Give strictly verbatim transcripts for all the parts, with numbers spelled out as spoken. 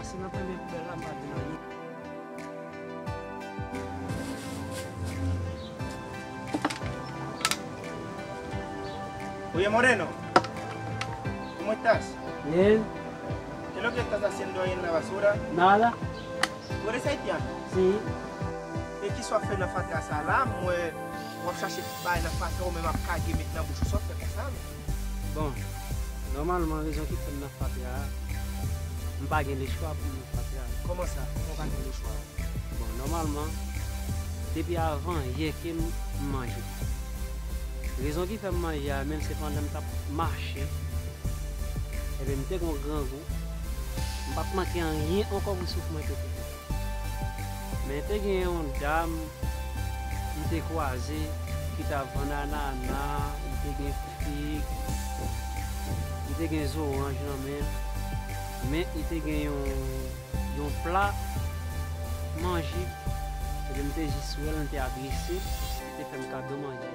Si nan premye poubèl la, m pa jwenn anyen. Oye, Moreno, ¿cómo estás? Bien. ¿Qué es lo que estás haciendo ahí en la basura? Nada. ¿Tú eres haitiano? Sí. E kisa w ap fè nan fatra sa la? M wè w ap chache bagay nan fatra, ou menm ap kage met nan bouch ou. Sa w ap fè konsa menm? Bon, nòmalman, rezon ki fè m nan fatra a, m pa gen lechwa pou m nan fatra a. Kòman sa? Kòman w pa gen lechwa? Bon, nòmalman, depi avan yè ke m, m manje. Rezon ki fè m manje a menm, se pandan m t ap mache, ebyen, m te gen yon grangou, m pa t manke anyen ankò pou souf mwen pete. Men te gen yon dam m te kwaze ki t ap vann anana, li te gen fig, li te gen zoranj nan men l, men li te gen yon, yon pla manje, epi m te jis wè l, m te adrese l, li te fè m kado manje.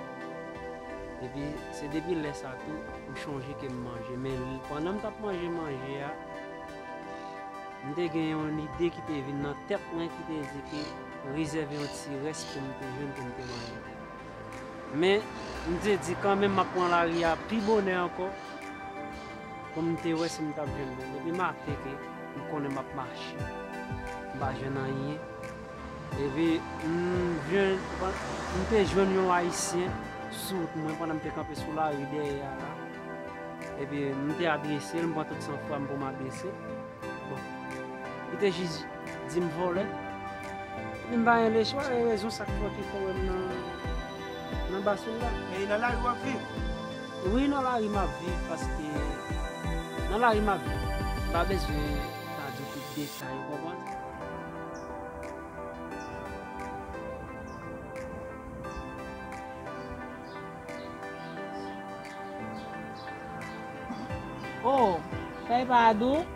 Epi se depi lè sa tou, m chonje ke m manje, men pandan m t ap manje manje a, m te gen yon lide ki te vin nan tèt mwen ki te di ke rezève yon ti rès pou m te jwenn pou m te manje. Men, m te di kanmenm m ap pran lari a pi bonè ankò pou m te wè si m t ap jwenn moun. Epi maten ke m konnen m ap mache, m pa jwenn anyen. Epi, m jwenn, m te jwenn yon Ayisyen sou wout mwen pandan m te kanpe sou lari dèyè a la. Epi, m te adrese l, m pran tout sanfwa m pou m adrese l. Bon. Li te jis di m vòlè. Epi m pa gen lechwa, e rezon sa k fè w te fè w wè m nan, nan basèn la. E nan lari w ap viv? Wi, nan lari m ap viv, paske nan lari m ap viv. M pa bezwen ta di w tout detay, ou konprann? Oh, sa e pa Adou?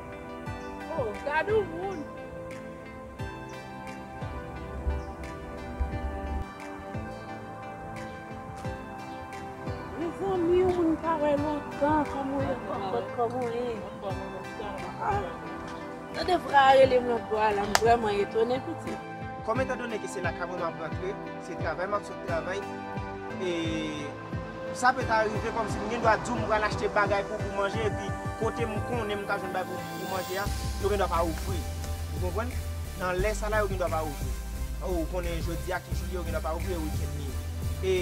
Oh, gad yon moun! Mezanmi, yon moun m pa wè lontan, kòman w ye, kòman, kòman w ye? Ah, tande vra a rele m lòt bò a la, m vrèman etone, pitit. Kòm etandone ke se lakay mwen m ap rantre, se travay m ap sot travay, e sa pèt arive kòmsi m gen dwa di w m pral achte bagay pou, pou manje, epi kote m konnen m ka jwenn bagay pou, pou manje a, yo gen dwa pa ouvri. Ou konprann? Nan lè sa la, yo gen dwa pa ouvri. Ou konnen jodi a ki jou li ye, yo gen dwa pa ouvri, e wikenn li ye. E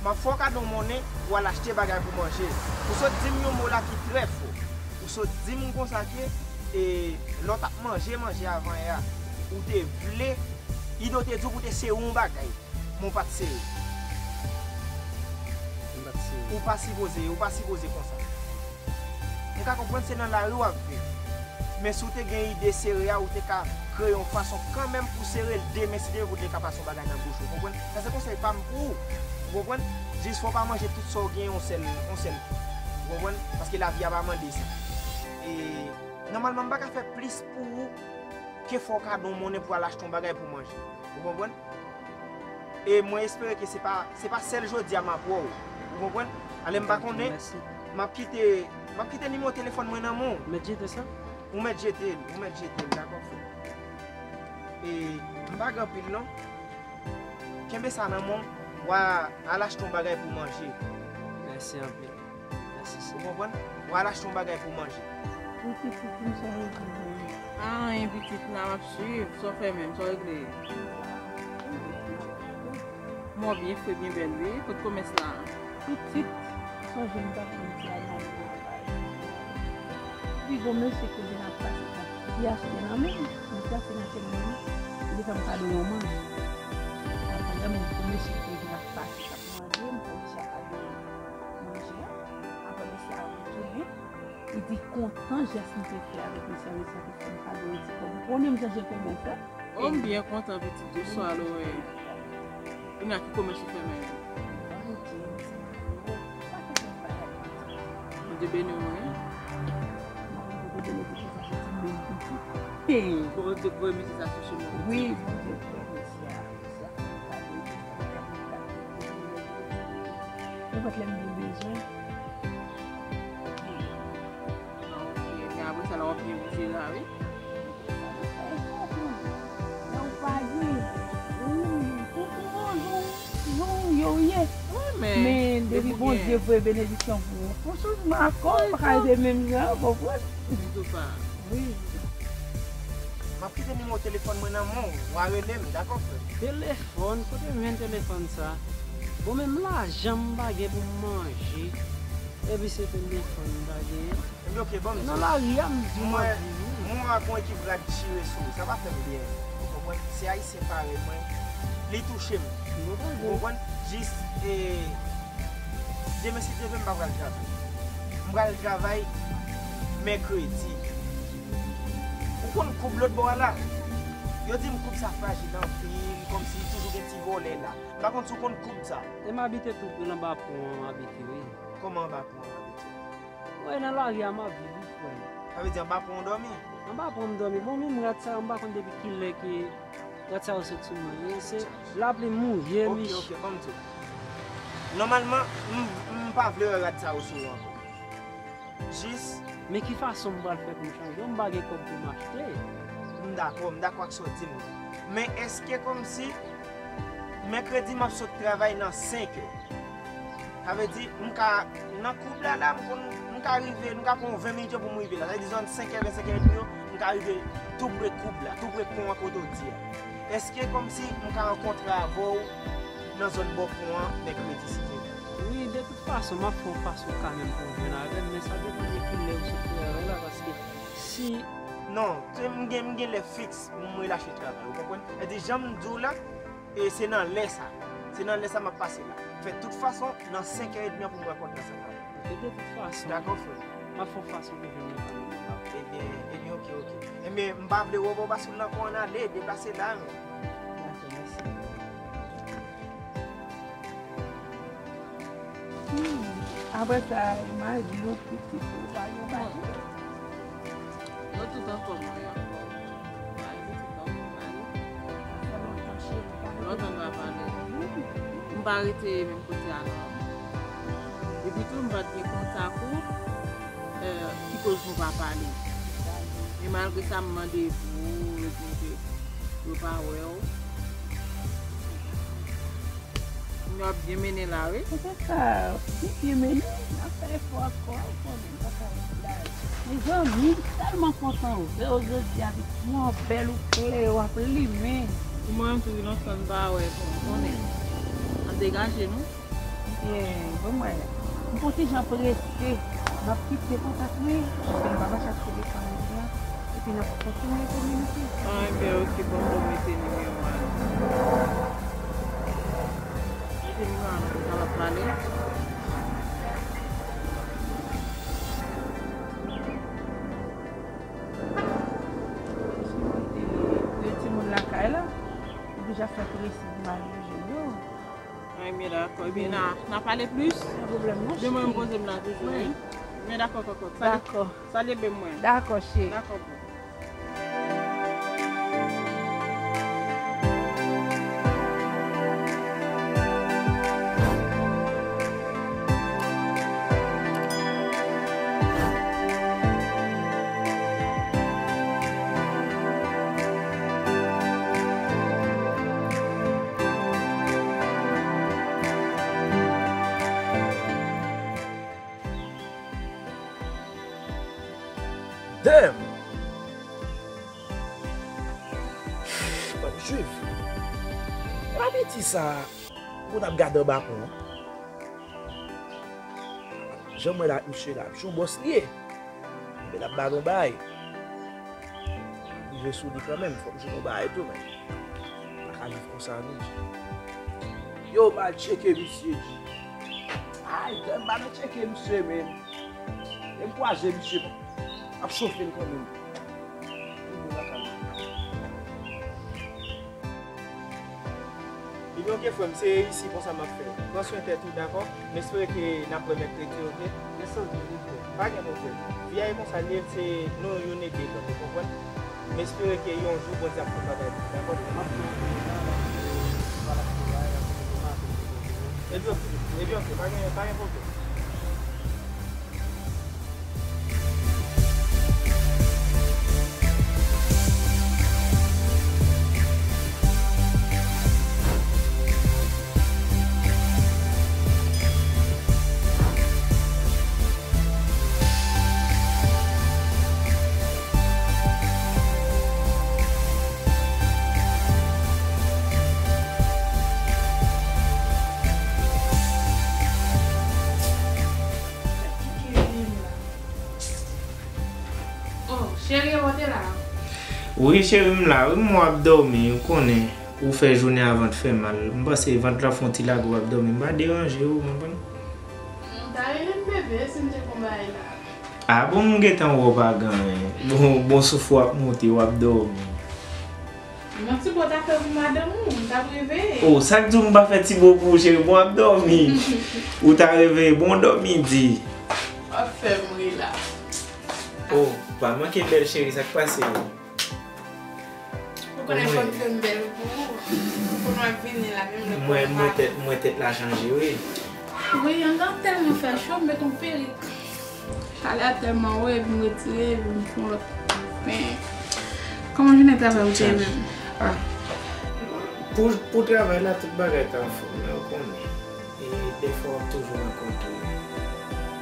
m ap fè w kado monnen pou w al achte bagay pou manje. Ou sot di m yon mo la ki trè fò. Ou sot di m konsa ke, e, lè w t ap manje, manje avan yè a, ou te vle, ide w te di w pou w te sere yon bagay. Men w pa t sere. M pa t sere. Ou pa sipoze, ou pa sipoze konsa. M ka konprann se nan lari w ap viv. Men si w te gen ide sere a, ou te ka kreye yon fason kanmenm pou sere l demen, si Dye vle, pou te ka pase yon bagay nan bouch ou, konprann? Sa se konsèy pa m pou ou, ou konprann? Jis fò w pa manje tout sa w gen yon sèl, yon sèl kou, ou konprann? Paske lavi a pa mande sa. E nòmalman, m pa ka fè plis pou ou ke fè w kado yon monnen pou w al achte yon bagay pou w manje, ou konprann? E mwen espere ke se pa, se pa sèl jodi a m ap wè w. Ou konprann? Ale m pa konnen. Mèsi. M ap kite, m ap kite nimewo telefòn mwen nan men w. Mèt jete sa? Ou mèt jete l, ou mèt jete l, dakò, frè. E m pa gen anpil non. Kenbe sa nan men w, w a al achte yon bagay pou manje. Mèsi anpil. Mèsi, Senyè. Ou konprann? W al achte yon bagay pou manje. Wi, pitit, m sonje w. Pa anyen, pitit, la m ap swiv. Sa w fè menm? Sa w regle? Mò byen fre, byen bèl, wi. Kot komès la? Pitit, sonje m t ap vin di a nan travay. Pi gwo mesye ki vin ap pase tap, li achte nan men m. Li plase nan tèt mwen, li fè m kado yon manje. Apre, lè m gwo mesye ki vin ap pase tap manje, m fè mesye a kado manje a. Apre, mesye a retounen. Li di kontan jès m te fè avèk mesye a, mesye a te fè m kado yon ti kòb. Ou konnen m chèche kòb ou fè. Oh, m byen kontan, pitit, ou swallow, wi. Kounye a ki komès ou fè menm? Bondye beni w, wi. Bondye voye mesye sa sou chemen w, pitit. Wi, Bondye voye mesye a. Nenpòt lè m gen bezwen. Ah, ok. Men apre sa la, w ap byen bouje la, wi. Depi Bondye voye benediksyon pou ou, fò chanjman ankò, ou pa ka rete menm jan an, konprann? Wi. M ap kite nimewo telefòn mwen nan men w, w a rele m, dakò, frè m? Telefòn? Kote m jwenn telefòn sa? Bon, menm lajan m pa gen pou m manje, epi se telefòn m ta genyen. Ebyen, oke, ban m di w. Nan lari a, m di w, m ap viv, wi. Mwen, mwen wè gon ekip rad chire sou ou, sa pa fè m byen. Ou konprann? Se Ayisyen parèy mwen, li touche m. Ou konprann? Jis, e, demen, si Dye vle, m pa pral travay. M pral travay mèkredi. Ou konn koub lòt bò a la? Yo di m koub sa frajil anpil, kòmsi toujou gen ti vòlè la. M pa konn si w konn koub sa. E m abite tou pre anba pon an, m abite, wi. Kòman anba pon an, w abite? Wi, nan lari a m ap viv, wi, frè m. Sa vle di anba pon w dòmi? Anba pon m dòmi. Bon, menm rad sa yo, m pa konn depi kilè ke rad sa yo sot sou mwen. E se lapli mouye, mich. Oke, oke, ban m di w. Nòmalman, m, m pa vle wè rad sa yo sou ou ankò. Jis. Men ki fason m pral fè pou m chanje? M pa gen kòb pou m achte. M dakò, m dakò ak sa w di m nan. Men èske kòmsi mèkredi m ap sot travay nan senk è? Sa vle di, m ka, nan koub la, la, m konn, m ka rive, m ka pran ven minit yo pou m rive la. Sa vle di, zòn senk è, vennsenk è edmi yo, m ka rive tou pre koub la, tou pre pon an kote w di a. Èske kòmsi m ka rankontre avè w nan zòn bò pon an mèkredi, si Dye vle? Wi, de tout fason, m ap fè yon fason kanmenm pou w jwenn avè m, men sa depann de kilè ou sot travay la, paske si... Non, se m gen, m gen lè fiks pou m relache travay, ou konprann? Sa vle di, jan m di w la, e se nan lè sa. Se nan lè sa m ap pase la. Fè tout fason, nan senk è edmi an pou m rankontre ansanm avè w. Ok, de tout fason. Dakò, frè m. M ap fè yon fason pou jwenn mwen kanmenm. Ebyen, ebyen, oke, oke. Ebyen, m pa vle wè w, w pa sou nan kò an ale, deplase la, men. Dakò, mèsi. Hmm. Apre sa, imajine w pitit ou pa gen pati. Yo tout anfòm, wi, anfòm. Mwen pitit anfòm, mwen. Lontan nou pa pale. M pa rete menm kote a non. Epi tou, m pa t gen kontak ou, eh, ki koz nou pa pale. Men malgre sa, m mande pou ou, yo di m ke yo pa wè w. Yo ap byen mennen la, wi. Se te sa, byen, byen mennen, n ap fè efò ankò, ankò, men pa ka ret la. Mezanmi, m tèlman kontan wè w jodi a, pitit mwen bèl, ou klè, w ap limen. Pou mwen menm tou, gen lontan m pa wè, bon, konnen. N ap degaje nou. Byen, bon, mwen, m fon ti jan prese, m ap kite kontak mwen, paske m pa mache ak telefòn mwen an. Epi n ap kontinye kominike. Ah, ebyen, oke, bon, bon, mete nimewo a. Mete nimewo a, nou kapab pale. Yo timoun lakay la, m toujou ap fè prese pou m al jwenn yo. Ebyen, dakò. Ebyen, n a, n a pale plis. Pa gen pwoblèm, non, cheri. Demen, m poze m la toujou, wi. Ebyen, dakò, kòkòt. Salye, dakò. Salye bebe mwen. Dakò, cheri. Dakò, boo. Damn! Ban m swiv. Epa piti sa, ou konn ap gade anba pon an. Jan m wè la, misye la, misye yon bòs li ye. Men l ap ba nou bagay. Rive sou li kanmenm, fòk m jwenn yon bagay tou, men. M pa ka viv konsa, non, G. Yo, m al tcheke misye, G. Ay, m al tcheke misye, men. E m kwaze misye, bon. Ap chofe l kanmenm. Ebyen, oke, frè m, se isi konsa m ap fè. Pran swen tèt ou, dakò? M espere ke n ap wè mèkredi, oke? Yes, sir, oke. Pa gen pwoblèm. Vi a e konsa l ye, se nou youn ede lòt, ou konprann? M espere ke yon jou Bondye ap fè bagay pou ou, dakò? M ap fè yon bagay la, m ap fè yon bagay la, m ap fè yon bagay la. Ebyen, oke, ebyen, oke, pa gen, pa gen pwoblèm. Wi, cheri, m la, wi, m wè w ap dòmi, ou konnen, ou fè jounen an vant fè mal. M panse vant la fè yon ti lage w ap dòmi, m pa deranje w, ou konprann? M ta rele m bebe si m te konn bagay la. A bon, m gentan wè w pa gen anyen. Bon, bon souf ou ap monte, w ap dòmi. Yon ti bò ta fè pou madanm ou, m t ap reveye. O, sa k di w m pa fè ti bò pou ou, cheri, bon, w ap dòmi. Ou ta reveye, bon, dòmi di. W ap fè m ri la. O, pa manke bèl cheri, sa k pase? Ou konnen fò m fè m bèl pou ou. Pou nou ap vini la, menm lè mwen, mwen tèt, mwen tèt la chanje, wi. Wi, anndan tèlman fè cho, m met yon perik. Chalè a tèlman wo, epi m retire, epi m fè yon lòt pen. Kòman jounen travay ou te ye menm? Ah, pou, pou travay la, tout bagay te anfòm, men ou konnen. E dèfwa w ap toujou rankontre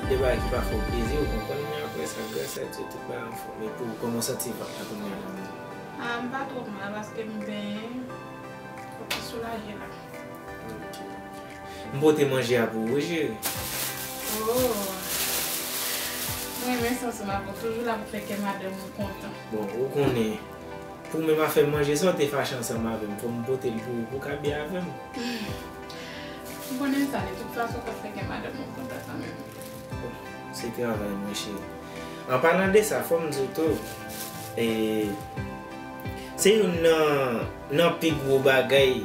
de bagay ki pa fè w plezi, ou konprann, men apre sa, gras a Dye, tout bagay anfòm. E pou w, kòman w santi vant la kounye a la? Ah, m pa twò mal paske m benyen, m pi soulaje la. Ok. M pote manje a pou ou, wi, cheri. Oh. Mwen renmen sa ansanm avè w. Toujou la pou fè kè madanm ou kontan. Bon, ou konnen, pou mwen pa fè manje, sa w te fache ansanm avè m, fò m pote l pou ou, pou w ka byen avè m. M konnen sa, de tout fason, fò w fè kè madanm ou kontan kanmenm. Bon, se travay mwen, cheri. An palan de sa, fò m di w tou, e, se youn nan, nan pi gwo bagay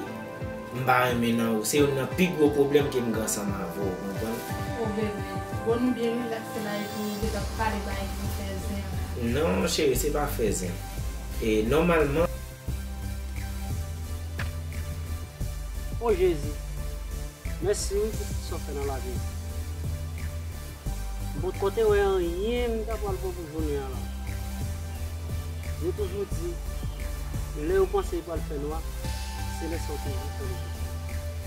m pa renmen nan ou. Se youn nan pi gwo pwoblèm ke m gen ansanm avè w, ou konprann? O bebe, bon nou byen rilakse la epi w gentan pale bagay ki fè zen an la. Non, cheri, se pa fè zen. E nòmalman, O Jezi, mèsi wi pou tout sa w fè nan lavi m. M potko te wè anyen m ta pral pran pou jounen an la. Yo toujou di, lè yo panse li pral fè nwa, se lè sa w toujou fè li.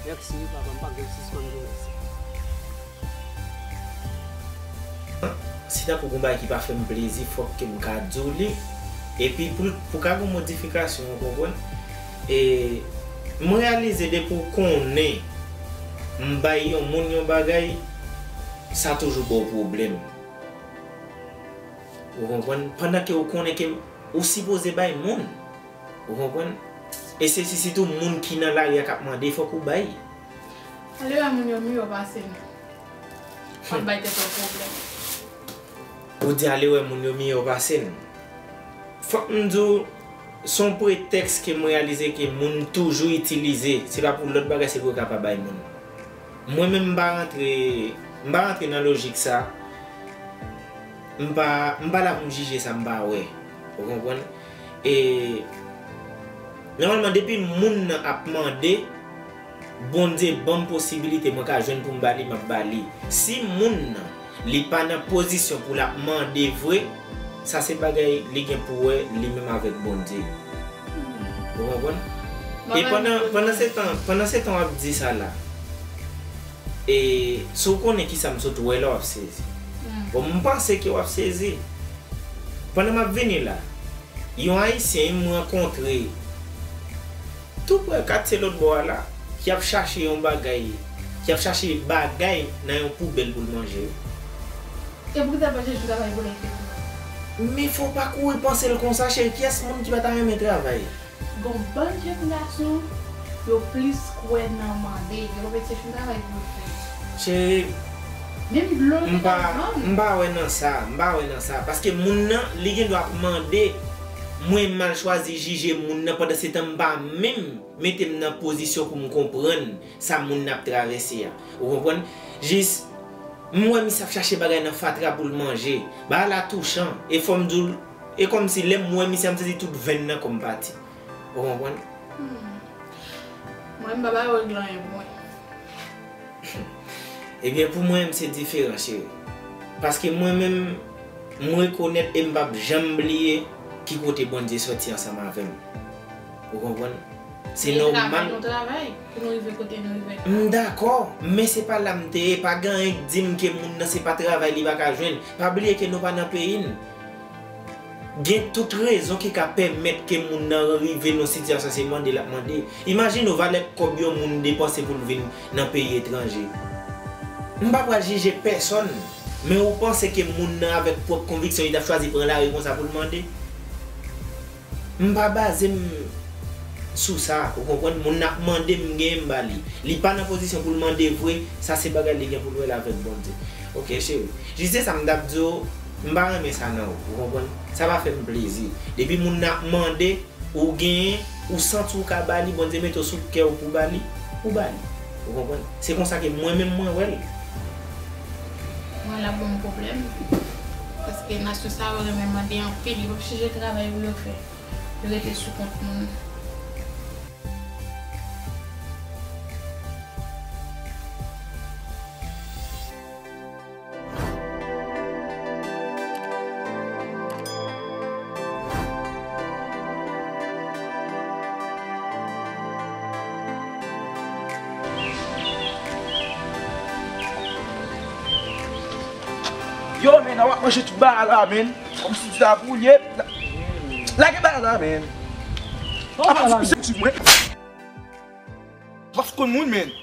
Mèsi wi papa, m p ap janm sispann di w mèsi. Si tankou gon bagay ki pa fè m plezi, fòk ke m ka di w li. Epi pou, pou ka gon modifikasyon, ou konprann? E m reyalize depi w konnen m bay yon moun yon bagay, sa toujou ba w pwoblèm. Ou konprann? Pandan ke ou konnen ke ou sipoze bay moun. Ou konprann? E se si sitou moun ki nan lari a k ap mande, fòk ou bay. Ale wè moun yo miyo pase nou. W ap bay tèt ou pwoblèm. Ou di ale wè moun yo miyo pase n. Fòk m di w, se yon pretèks ke m reyalize ke moun toujou itilize. Se pa pou lòt bagay, se pou yo ka pa bay moun. Mwen menm, m pa rantre, m pa rantre nan lojik sa. M pa, m pa la pou m jije sa m pa wè. Ou konprann? E nòmalman, depi moun nan ap mande, Bondye ban m posibilite mwen ka jwenn pou m ba li, m ap ba li. Si moun nan, li pa nan pozisyon pou l ap mande vre, sa se bagay li gen pou wè li menm avèk Bondye. Ou konprann? E pandan, pandan se tan, pandan se tan w ap di sa la, e si w konnen kisa m sot wè la, w ap sezi. Bon, m panse ke w ap sezi. Pandan m ap vini la, yon Ayisyen m rankontre tou prè katye lòt bò a la, ki ap chache yon bagay, ki ap chache bagay nan yon poubèl pou l manje. E poukisa l pa chèche travay pou l fè? Men fò w pa kouri panse l konsa, cheri. Kiyès moun ki pa ta renmen travay? Gon bann jèn gason, yo plis kwè nan mande, yo pa vle chèche yon travay pou yo fè. Cheri, menm dlo yo te ka vann. M pa wè nan sa, m pa wè nan sa. Paske moun nan, li gen dwa ap mande, mwen m al chwazi jije moun nan, pandan se tan m pa menm mete m nan pozisyon pou m konprann sa moun nan ap travèse a. Ou konprann? Jis, m wè misye ap chache bagay nan fatra pou l manje. Bagay la touchan. E fò m di w, e kòmsi lè m wè misye a, m santi tout venn nan kò m pati. Ou konprann? Hmm. Mwen, m pa ba règ lan anyen pou mwen. Ebyen, pou mwen menm, se diferan, cheri. Paske mwen menm, m rekonèt e m p ap janm bliye ki kote Bondye sòti ansanm avè m. Ou konprann? Se nòmal. Se travay nou travay pou nou rive kote nou rive la. M dakò, men se pa la m te ye. Pa gen anyen k di m ke moun nan se pa travay li pa ka jwenn. Pa bliye ke nou pa nan peyi n. Gen tout rezon ki ka pèmèt ke moun nan rive nan sitiyasyon se mande l ap mande. Imajine w valè kòb yon moun depanse pou l vin nan peyi etranje. M pa pral jije pèsonn, men ou panse ke moun nan avèk pwòp konviksyon li t ap chwazi pran lari konsa pou l mande? M pa baze m sou sa, ou konprann? Moun nan ap mande m, m genyen, m ba li. Li pa nan pozisyon pou l mande vre, sa se bagay li gen pou l wè l avèk Bondye. Oke, cheri. Jis se sa m t ap di w, m pa renmen sa nan ou, ou konprann? Sa pa fè m plezi. Depi moun nan ap mande, ou genyen, ou santi ou ka ba li, Bondye mete w sou kè w pou ba li, ou ba li. Ou konprann? Se konsa ke mwen menm mwen wè l. Mwen la bon pwoblèm. Paske nasyon sa yo renmen mande anpil, yo p chèche travay pou yo fè. Yo rete sou kont moun. Yo, men, w ap manje tout bagay la, men. Kòmsi di sa pou l ye. Lage bagay la, men. Apa ti pise sou mwen. W ap konn moun, men.